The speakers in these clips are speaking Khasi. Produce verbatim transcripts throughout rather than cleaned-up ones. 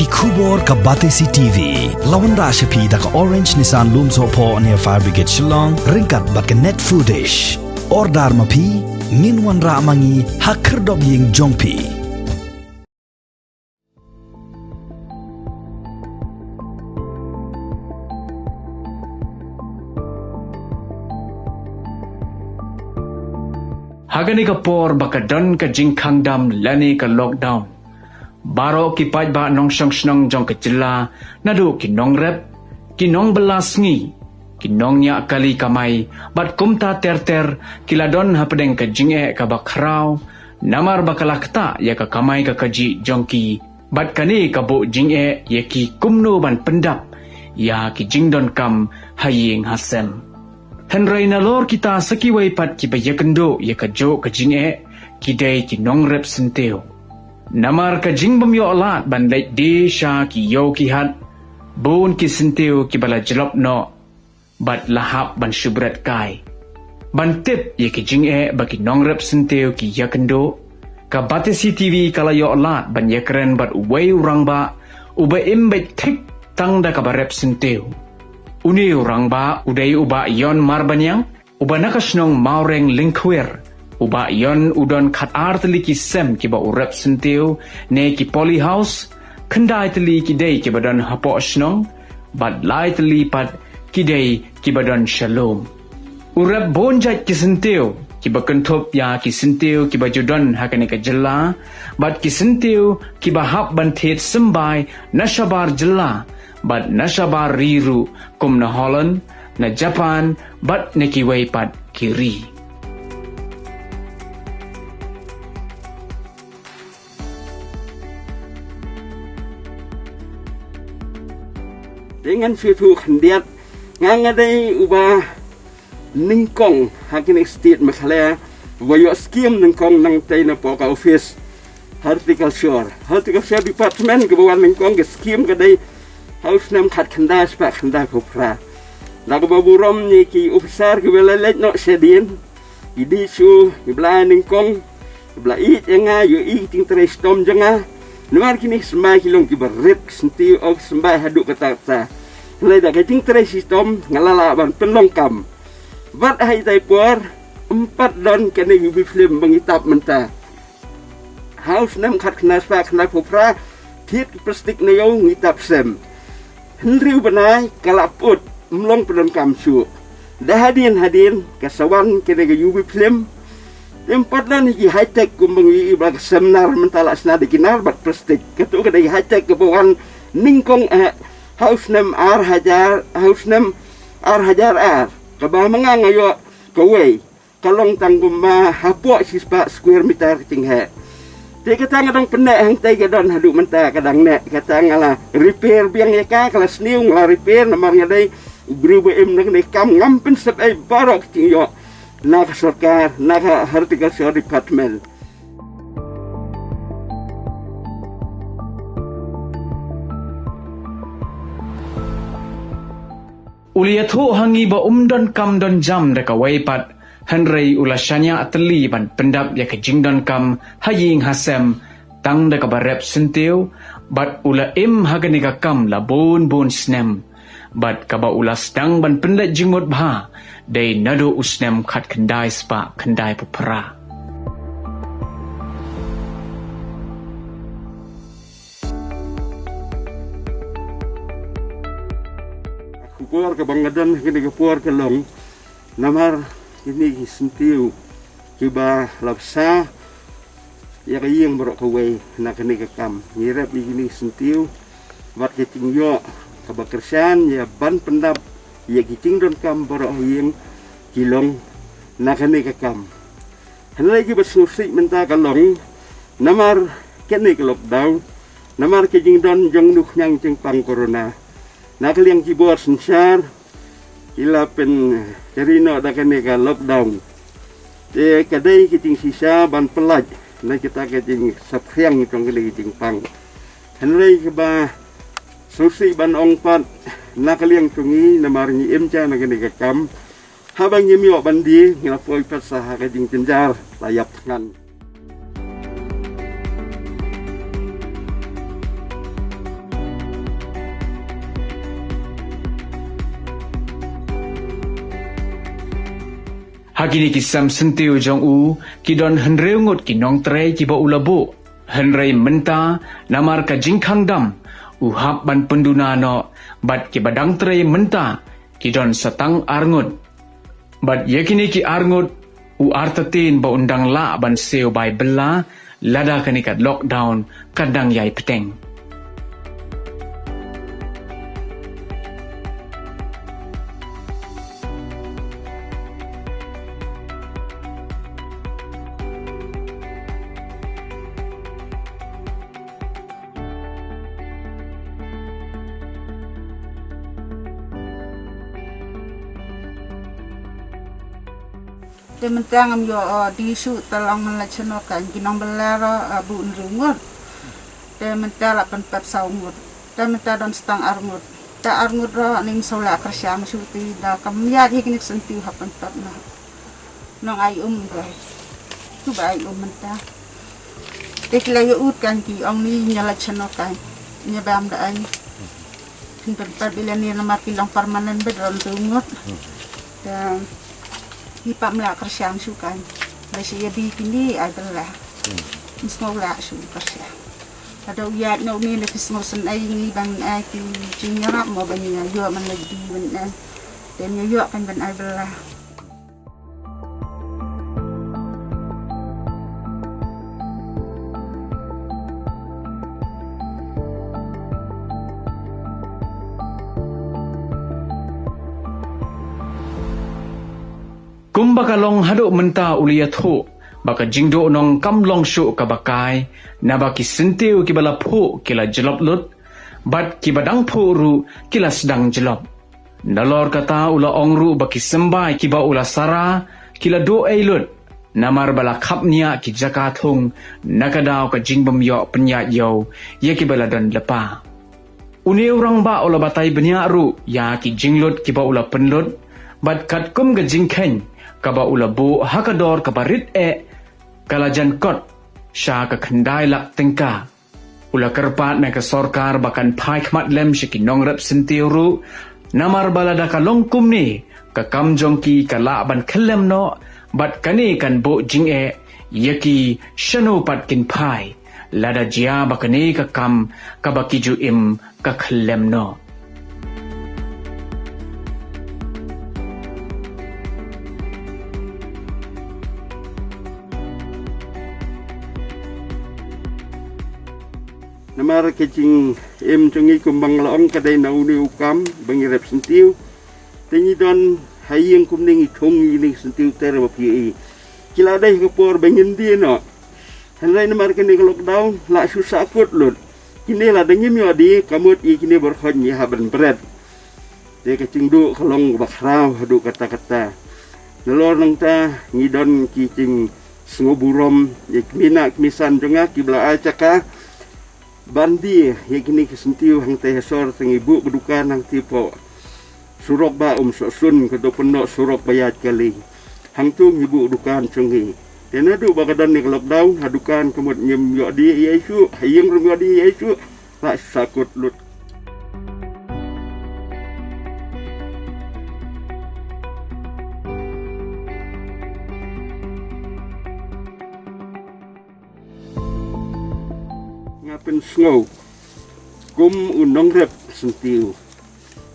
Khubor ka Batesi T V la wanrah sha phi da ka Orange Nissan Lumsohphoh near Fire Brigade Shillong ryngkat bad ka Net Foodish. Order ma phi, ngin wanrah ma ngi ha khyrdop ïing jong phi. Ha kane ka por ba ka don ka jingkhang dam lane ka lockdown, baroh ki paidbah nongshong shnong jong ka jylla, naduh ki nongrep, ki nongbylla sngi, ki nongñiah kali kamai bad kumta ter ter, ki la don hapdeng ka jingeh kaba khraw, namar ba ka la ktah ïa ka kamai ka kajih jong ki. Bad kane ka buh jingeh ïa ki kumno ban pyndap ïa ki jingdonkam ha ïing ha sem. Hynrei nalor kita sa kiwei pat kiba ïakynduh ïa kajuh ka jingeh, ki dei ki nongrep syntiew. Namar ka jingbym ïoh lad ban leit die sha ki ïew ki hat, bun ki syntiew kiba la jlop noh bad la hap ban shu bret kai. Ban tip ïa ki jingeh ba ki nongrep syntiew ki ïakynduh, ka Batesi T V ka la ïoh lad ban ïakren bad uwei u rangbah uba im beit thik tang da kaba rep syntiew. Une u rangbah u dei u Bah Yon Marbaniang, uba na ka shnong Mawreng Lyngkhwir. U Bah Yon u don khatar tylli ki sem kiba u rep syntiew ne ki polyhouse, khyndai tylli ki dei kiba don hapoh shnong, bad lai tylli pat ki dei kiba don sha lum. U rep bun jait ki syntiew, kiba kynthup ïa ki syntiew kiba ju don ha kane ka jylla, bad ki syntiew kiba hap ban thied symbai na shabar jylla bad na shabar ri ruh, kum na Holland, na Japan bad na kiwei pat ki ri. Te ngan shu ïathuh khyndiat, nga nga dei uba nyngkong ha kine state Meghalaya uba ïoh skim nyngkong nangtei na poh ka office horticulture, horticulture department. Kaba wan nyngkong ka skim ka dei ha u snem khatkhyndai spah khyndaiphew phra. Da kaba burom ïa ki officer kiba la leit noh shadien, i D C O, i ba la nyngkong, i ba la ïeit ïa nga, ïohi ki jingtrei shitom jong nga. Namar kine ki symbai ki long kiba rep ki syntiew, oh, ki symbai haduh katta katta. Hynrei da ka jingtrei shitom nga la lah ban pynlong kam. Bad ha itai i por, ym pat don kane ka U B film ba ngi tap mynta. Ha u snem khatkhyndai spah khyndaiphew phra, thied ki plastik na ïew ngi tap sem. Hynriew bnai ka la put, ym long pyndonkam shuh. Da hadien hadien ka sa wan kane ka U B film. Ym pat don hi ki high tech kumba ngi ïohi ba ka sem nar mynta la shna da ki nar bad plastik. Kato ka dei high tech kaba wan nyngkong, eh, ha u snem ar hajar, ha u snem ar hajar ar. Kaba ma nga nga ïoh kawei, ka long tang kumba hapoh shispah square meter ka jingheh. Te kata nga dang pynneh hangtei, ka don haduh mynta ka dang neh, kata nga la repair biang ïa ka, ka la sniew nga la repair, namar nga dei u briew ba im na kane ka kam, ngam pynsep ei baroh ka jingïoh na ka sorkar, na ka horticulture department. U la ïathuh ha ngi ba um don kam don jam da kawei pat, hynrei u la shaniah tylli ban pyndap ïa ka jingdonkam ha ïing ha sem tang da kaba rep syntiew, bad u la im ha kane ka kam la bun bun snem. Bad kaba u la sdang ban pynleit jingmut bha dei naduh u snem khatkhyndai spah khyndaiphew phra. Ka khubor kaba nga don ha kane ka por ka long namar kine ki syntiew kiba la bsa ïa ka ïing baroh kawei na kane ka kam. Ngi rep ïa kine ki syntiew bad ka jingïoh kaba kyrshan ïa ban pyndap ïa ki jingdonkam baroh ha ïing ki long na kane ka kam. Hynrei kiba sngewsih mynta ka long namar kane ka lockdown, namar ka jingdon jong une u khñiang jingpang corona. Na ka liang ki bor synshar ki la pynjari noh da kane ka lockdown. Te ka dei ka jingshisha ban pyllait na kita ka jingsapkhriang jong kane ka jingpang. Hynrei kaba sngewsih ban ong pat na ka liang jong ngi namar ngi im ja na kane ka kam. Haba ngim ïoh ban die, ngi la poi pat sa ha ka jingjynjar la ïap thngan. Ha kine ki sem syntiew jong u, ki don hynriew ngut ki nongtrei kiba u la buh. Hynrei mynta, namar ka jingkhang dam, u hap ban pynduna noh, bad kiba dang trei mynta, ki don sa tang ar ngut. Bad ïa kine ki ar ngut, u artatien ba un dang lah ban siew bai bylla, lada kane ka lockdown, ka dang ïai bteng. Te mynta ngam ïoh, uh, die shuh, te long man la shano kan, ki nongbylla ruh, uh, buh hynriew ngut. Te mynta la pynpep saw ngut. Te mynta don sa tang ar ngut. Te ar ngut ruh ning saw la kyrshan shuh, te da kam ïaid hi kine ki syntiew hap pynpep na. Nong ai um gai. Tu ba ai um mynta. Te ki la ïa ud kan, ki ong ni ña la shano kan. Ña bam da ai. Kin pynpep ila ni namar ki long permanent bad ron tu ngut. Te ki pam la kyrshan shuh kan. Ba shi ïa bi kini ai bylla. Ym sngew la shuh kyrshan. Lada u ïaid na u ni, la ki sngew sngewsih ngi ban ai ki jingïarap mo ban ïa ïoh man la ki ban ai. Te ym ïoh kan ban ai bylla. Kumba ka long haduh mynta, u la ïathuh ba ka jingduhnong kam long shuh kaba kai, naba ki syntiew kiba la phuh ki la jlop lut, bad kiba dang phuh ruh ki la sdang jlop. Nalor kata, u la ong ruh ba ki symbai kiba u la sara ki la duh ei lut, namar ba la khapniah ki jaka thung na ka daw ka jingbym ïoh pynïaid ïew ïa kiba la don lypa. Une u rangbah u la batai bniah ruh ïa ki jinglut kiba u la pynlut, bad katkum ka jingkheiñ kaba u la buh ha ka dor kaba rit eh, ka la jan kot sha ka khyndai lak tyngka. U la kyrpad na ka sorkar ba kan phai khmat lem sha ki nongrep syntiew ruh, namar ba lada ka long kumne, ka kam jong ki ka lah ban khyllem noh, bad kane kan buh jingeh ïa ki shano pat kin phai, lada jia ba kane ka kam kaba ki ju im ka khyllem noh. Namar ka jingim jong ngi kumba nga la ong ka dei na une u kam ba ngi rep syntiew. Te ngi don ha ïing kumne, ngi thung ïa kine ki syntiew ter ba phi ïohi. Ki la dei ha ka por ba ngin die noh. Hynrei namar kane ka lockdown la shu sahkut lut. Kine lada ngim ïoh die, ka mut ïa kine baroh ngi hap ban bret. Te ka jingduh ka long kaba khraw haduh katta katta. Nalor nangta ngi don ki jingsngewburom ïa ki kmie kmie san jong nga kiba la ai jaka ban die ïa kine ki syntiew hangtei ha sor, te ngi buh ka dukan hangtei hapoh surok ba Umsohsun, ka dei pyndoh surok ba ïaid kali. Hangtu ngi buh dukan jong ngi. Te naduh ba ka don ne ka lockdown, ha dukan ka mut ngim ïoh die ei ei shuh, ha ïing ruh ngim ïoh die ei ei shuh. La sahkut lut. Nga pynsngew kum u nongrep syntiew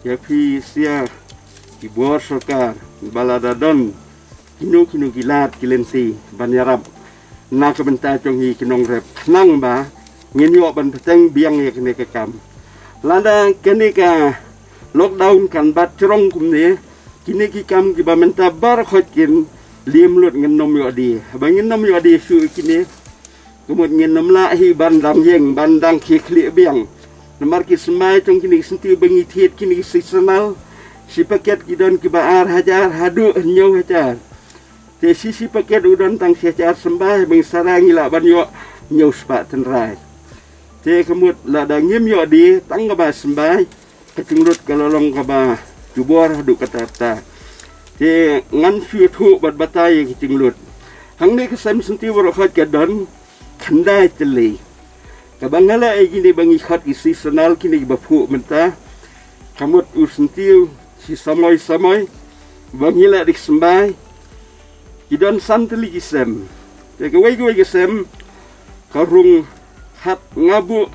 ïa phi, sha ki bor sorkar, ba lada don kino kino ki lad ki lynti ban ïarap na ka bynta jong ngi ki nongrep, khnang ba ngin ïoh ban bteng biang ïa kane ka kam. Lada kane ka lockdown kan bat jrong kumne, kine ki kam kiba mynta baroh kin liem lut, ngin nym ïoh die. Ba ngin nym ïoh die shuh ïa kine, ka mut ngin nym lah hi ban dang ïeng, ban dang khie khlieh biang. Namar ki symbai jong kine ki syntiew ba ngi thied, kine ki seasonal, shi paket ki don kiba ar hajar haduh hynñiew hajar. Te shi shi paket u don tang shi hajar symbai, ba ngi sara ngi lah ban ïoh hynñiew spah tynrai. Te ka mut lada ngim ïoh die tang kaba symbai, ka jinglut ka la long kaba jubor haduh katta katta. Te ngan shu ïathuh bad batai ïa ka jinglut. Hangne ka sem syntiew baroh ka don khyndai tylli. Kaba nga leh ïa kine ba ngi khot ki seasonal, kine kiba phuh mynta. Ka mut u syntiew shi samoi samoi ba ngi leh da ki symbai. I don san tylli ki sem. Te kawei kawei ki sem ka rung hat nga buh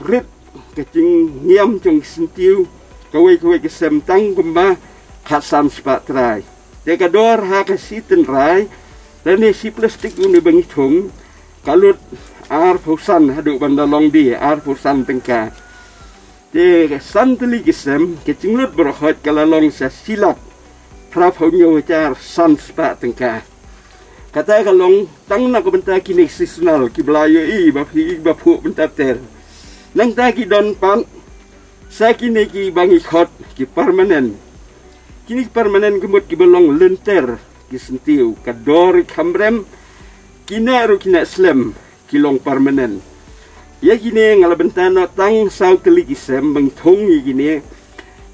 rit ka jingniam jong ki syntiew. Kawei kawei ki sem tang kumba khatsan spah trai. Te ka dor ha ka shi tynrai lane shi plastik une ba ngi thung ka lut arphew san haduh ban da long die arphew san tyngka. Te ka san tylli ki sem ka jinglut baroh hoi ka la long sa shi lak phra phew hynñiew hajar san spah tyngka. Kata ka long tang na ka bynta kine seasonal kiba la ïohi ba phi ba phuh bynta ter. Nangta ki don pat sa kine kiba ngi khot ki permanent. Kine ki permanent ka mut kiba long lynter ki syntiew ka dor i kham rem. Kine ruh kine slem ki long permanent. Ïa kine nga la bynta noh tang saw tylli ki sem ba ngi thung ïa kine.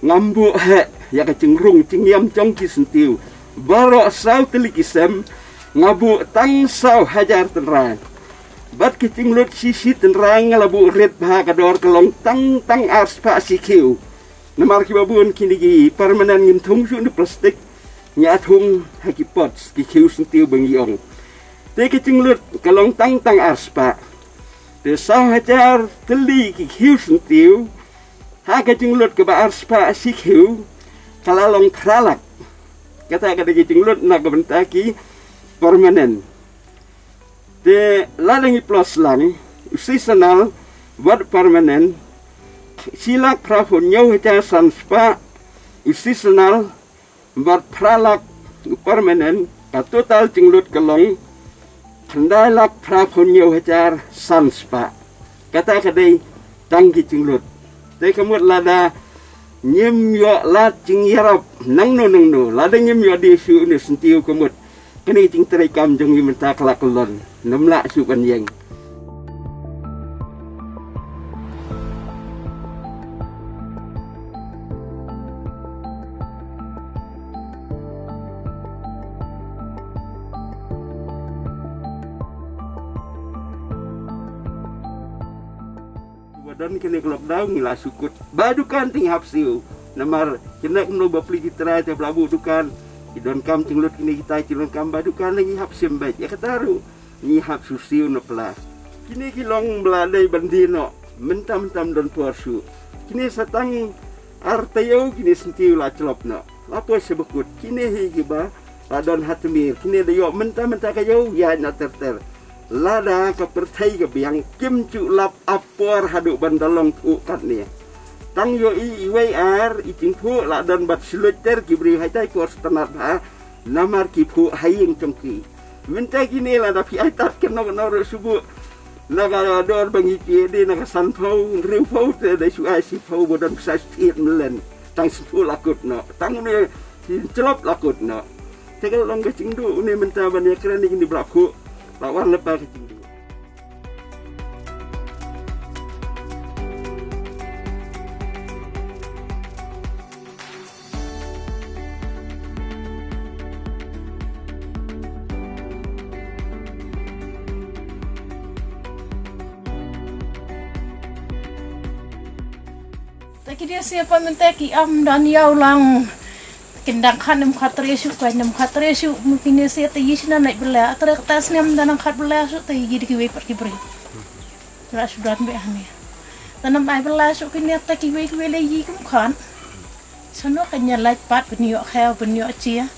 Ngam buh heh ïa ka jingrung jingniam jong ki syntiew. Baroh saw tylli ki sem nga buh tang saw hajar tynrai. Bad ki jinglut shi shi tynrai nga la buh rit bha ka dor ka long tang tang ar spah shi khiew. Namar kiba bun kine ki permanent ngim thung shuh na plastik. Ngi ïa thung ha ki pots ki khiew syntiew ba ngi ong. Te ki jinglut ka long tang tang ar spah. Te saw hajar tylli ki khiew syntiew ha ka jinglut kaba ar spah shi khiew ka la long phra lak. Kata ka dei ki jinglut na ka bynta ki permanent. Te lada ngi plus lang u seasonal bad permanent shi lak phra phew hynñiew hajar san spah u seasonal bad phra lak u permanent ka total jinglut ka long khyndai lak phra phew hynñiew hajar san spah. Kata ka dei tang ki jinglut. Te ka mut lada ngim ïoh lad jingïarap nangno nangno lada ngim ïoh die shuh ne syntiew ka mut. Kane ka jingtrei kam jong ngi mynta ka la kyllon. Ngim lah shuh ban ïeng. Ba don kine ki lockdown ngi la shu kut ba dukan te ngi hap siew. Namar kine kumno ba plie ki trai te ba la buh dukan. Ki donkam jinglut kine kita ki donkam ba dukan te ngi hap siew beit. Ïa kata ruh ngi hap shu siew na pla. Kine ki long ba la dei ban die noh mynta mynta don por shu. Kine sa tang ar taïew kine syntiew la jlop noh. La poi sha ba kut kine hi kiba la don ha tmier kine da ïoh mynta mynta ka ïew ïaid noh ter ter. Lada ka pyrthei ka biang kim ju lap ap por haduh ban da long thuh katne. Tang ïohi iwei ar i jingphuh la don bad shlur ter ki briew ha itai por sngewtynnat bha. Namar ki phuh ha ïing jong ki. Mynta kine lada phi ai tad kano kano ruh shu buh na ka dor ba ngi pie de na ka san phew hynriew phew te da shu ai shi phew ba don pisa shi thied mlen. Tang shi phew la kut noh. Tang une shi jlop la kut noh. Te ka long ka jingduh une mynta ban ïakren ïa kine ba la phuh. La wan lypa ka jingduh. Te ki dei sngewbha mynta ki am don ïaw lang. Kin dang khan ym khat tre shu, khan ym khat tre shu, mu kine se te yi shna nai bela, tre kata snem da nang khat bela shu te yi dei kiwei pat ki briew. Ra shu don be hane. Da nam ai bela shu kine te kiwei kiwei le yi kum khan. Sano ka nya lait pat pynïoh khaw pynïoh chia.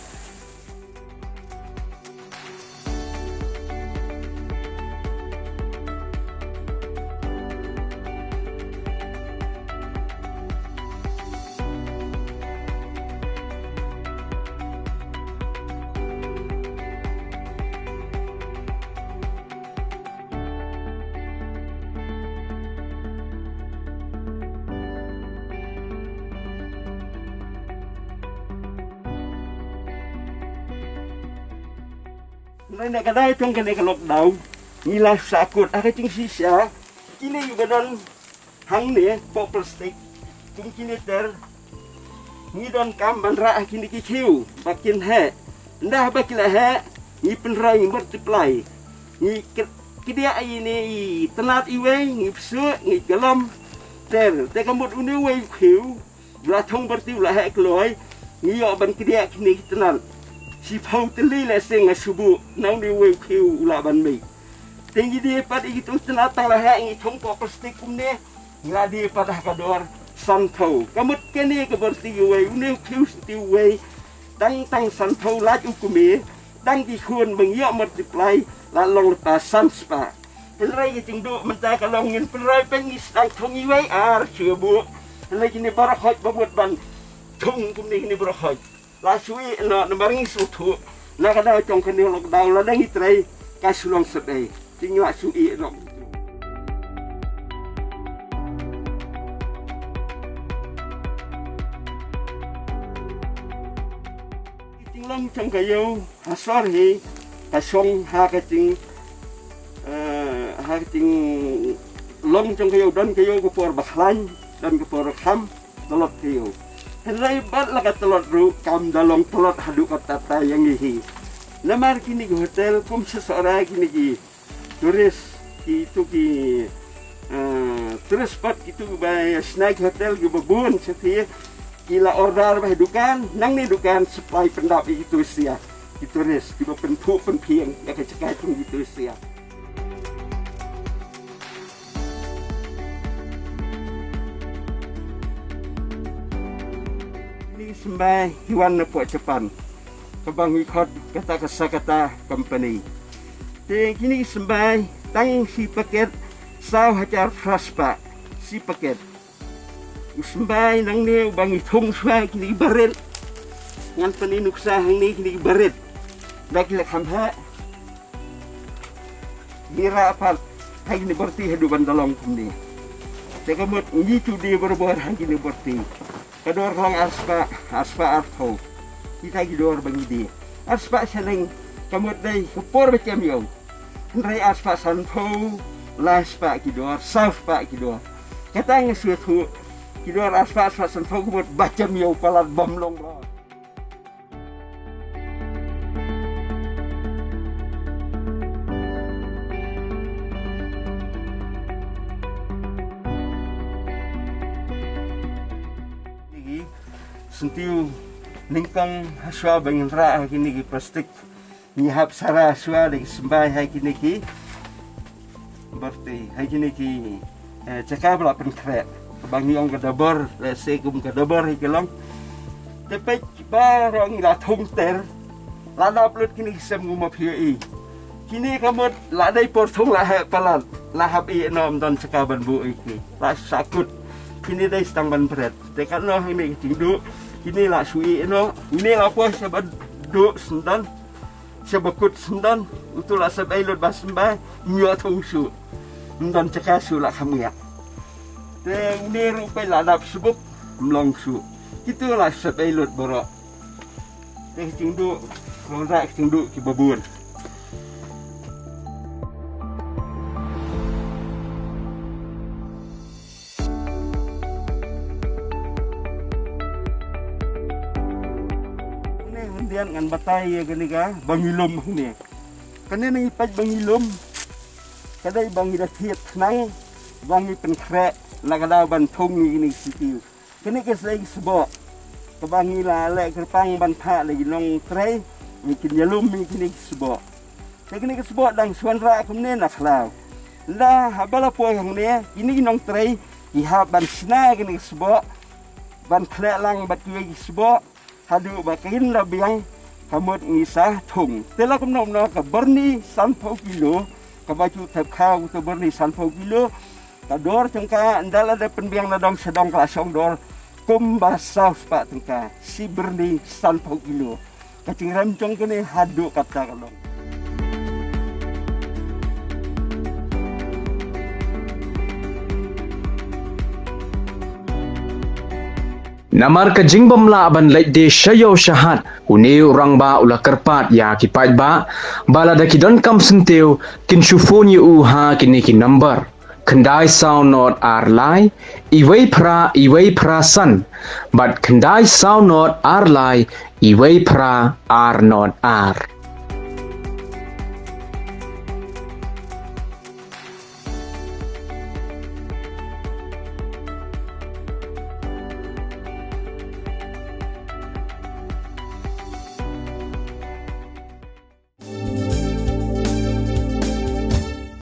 Nai na ka dei tang kane ka lockdown. Ngi la sah kut ha ka jingshisha. Kine ïa ba don hangne pok plastik. Kum kine ter ngi donkam ban rah ha kine ki khiew ba kin heh. Ynda ba ki la heh ngi pynroi ngi multiply. Ngi kdiah ïa ine i tnat iwei ngi psuh ngi galam ter te ka mut une uwei u khiew. Ba la thung byrti u la heh kloi ngi ïoh ban kdiah kine ki tnat. Shiphew tylli lehse nga shu buh na une uwei u khiew u lah ban mih. Te ngi die pat ïa kitu tang la heh ngi thung pok plastik kumne. Ngi la die pat ha ka dor sanphew. Ka mut kane ka bor ti uwei une u khiew ti uwei. Tang tang sanphew lait u kumne. Tang ki khun ba ngi ïoh multiply la long lypa san spah. Hynrei ka jingduh mynta ka long ngin pynroi pyn ngi sdang thung iwei ar shu buh. Hynrei kine baroh khoit ba mut ban thung kumne kine baroh khoit. La shu ïeh noh namar ngi sngewthuh na ka daw jong kane lockdown lada ngi trei ka shu long sdei. Te ngi la shu ïeh noh. Ka jinglong jong ka ïew ha sor hi ka shong ha ka jing, eh, ha ka jinglong jong ka ïew, don ka ïew ka por ba khlaiñ, don ka por kham tlot ka ïew. Hynrei bad la ka tlot ruh kam da long tlot haduh katta ïa ngi hi. Namar kine ki hotel kum sha Sohra kine ki tourist, kitu ki, eh, tourist spot, kitu ba ïa shna ki hotel kiba bun sha ki, ki la order ba ha dukan, nangne dukan supply pyndap ïa ki tourist ïa ki tourist kiba pynphuh pynphieng ïa ka jaka jong ki tourist ïa. Kine ki symbai ki wan na pdeng Japan. Kaba ngi khot kata ka Sakata Company. Te kine ki symbai tang shi paket saw hajar phra spah shi paket. U symbai nangne uba ngi thung shuwa kine ki barit. Ngan pyni nuksa hangne kine ki barit. Da ki la kham heh. Ngi rah pat ha kine bor ti haduh ban da long kumne. Te ka mut ngi ju die barabor ha kine bor ti. Ka dor ka long ar spah, ar spah arphew. Kita ki dor ba ngi die. Ar spah shilling ka mut dei ka por ba kem ïew. Hynrei ar spah sanphew, lai spah ki dor, saw spah ki dor. Kata ngi sngewthuh ki dor ar spah, ar spah sanphew ka mut ba kem ïew palat bym long ba. Kine ki syntiew nyngkong ha shuwa ba ngin rah ha kine ki plastik. Ngi hap sara shuwa da ki symbai ha kine ki bor ti, ha kine ki, eh, jaka ba la pynkhreh. Kaba ngi ong ka dabor, lehse kum ka dabor hi ka long. Te peit baroh ngi la thung ter. La dap lut kine ki sem ngu ma phi ïohi. Kine ka mut la dei por thung la heh palat. La hap ïeh noh ym don jaka ban buh ïa ki. La sahkut. Kine dei sdang ban bret. Te katno hangne ki jingduh. Kine la shu ïeh noh. Kine la poi sha ba duh syndon. Sha ba kut syndon, utu la sep ei lut ba symbai, ym ïoh thung shuh. Ym don jaka shuh la kham ïa. Te une ruh peit la dap sbuk, ym long shuh. Kitu la sep ei lut baroh. Te ki jingduh, wanrah ki jingduh kiba bun. Une khyndiat ngan batai ïa kane ka ba ngi lum hangne. Kane ngi peit ba ngi lum. Ka dei ba ngi da thied khnang ba ngi pynkhreh na ka daw ban thung ïa kine ki syntiew. Kine ki dei ki sboh. Kaba ngi la leh kyrpang ban phah da ki nongtrei. Ngi kin ïalum ïa kine ki sboh. Te kine ki sboh dang shu wanrah kumne na khlaw. Ynda haba la poi hangne, kine ki nongtrei ki hap ban shna kine ki sboh, ban khleh lang bad kiwei ki sboh, haduh ba kin da biang, ka mut ngi sa thung. Te la kumno kumno ka byrni sanphew kilo, kaba ju thep khaw ka byrni sanphew kilo, ka dor jong ka ynda la dep pynbiang na dong sha dong ka la shong dor kumba saw spah tyngka, shi byrni sanphew kilo. Ka jingrem jong kane haduh katta ka long. Namar ka jingbymlah ban leit die sha ïew sha hat, une u rangbah u la kyrpad ïa ki paidbah ba lada ki donkam syntiew kin shu phone ïa u ha kine ki number. Khyndai saw nod ar lai, iwei phra, iwei phra san. Bad khyndai saw nod ar lai, iwei phra, ar nod ar.